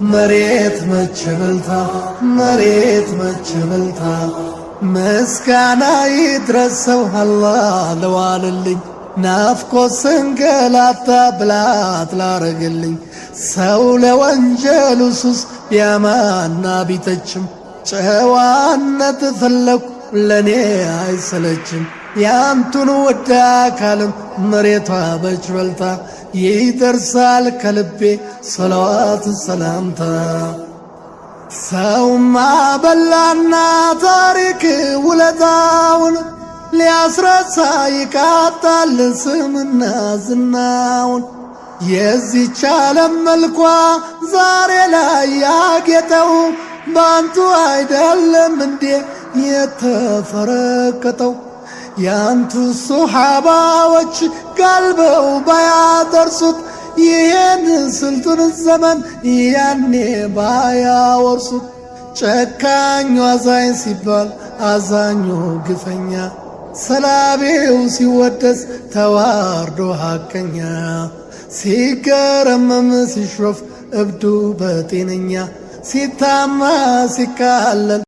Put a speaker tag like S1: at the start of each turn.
S1: መሬት መች በልታ፣ መሬት መች በልታ። ምስጋና ይድረሰው አላህ ለዋለልኝ፣ ናፍቆ ስንገላታ ብላት ላረግልኝ። ሰው ለወንጀሉ ሱስ ቢያማና ቢተችም፣ ጨዋነት ፈለኩ ለኔ አይሰለችም። ያንቱን ወዳ አካልም መሬቷ በች በልታ፣ ይደርሳል ከልቤ ሰለዋት ሰላምታ። ሰውማ በላና ታሪክ ውለታውን፣ ሊያስረሳ ይቃጣል ስምና ዝናውን። የዚች ዓለም መልኳ ዛሬ ላይ ያጌጠው፣ ባንቱ አይደለም እንዴ የተፈረከተው? ያንቱ ሱሓባዎች ጋልበው ባያደርሱት፣ ይህን ስልጡን ዘመን ያኔ ባያወርሱት። ጨካኙ አዛኝ ሲባል አዛኙ ግፈኛ፣ ሰላቢው ሲወደስ ተዋርዶ ሐቀኛ፣ ሲገረመም ሲሾፍ እብዱ በጤነኛ፣ ሲታማ ሲካለል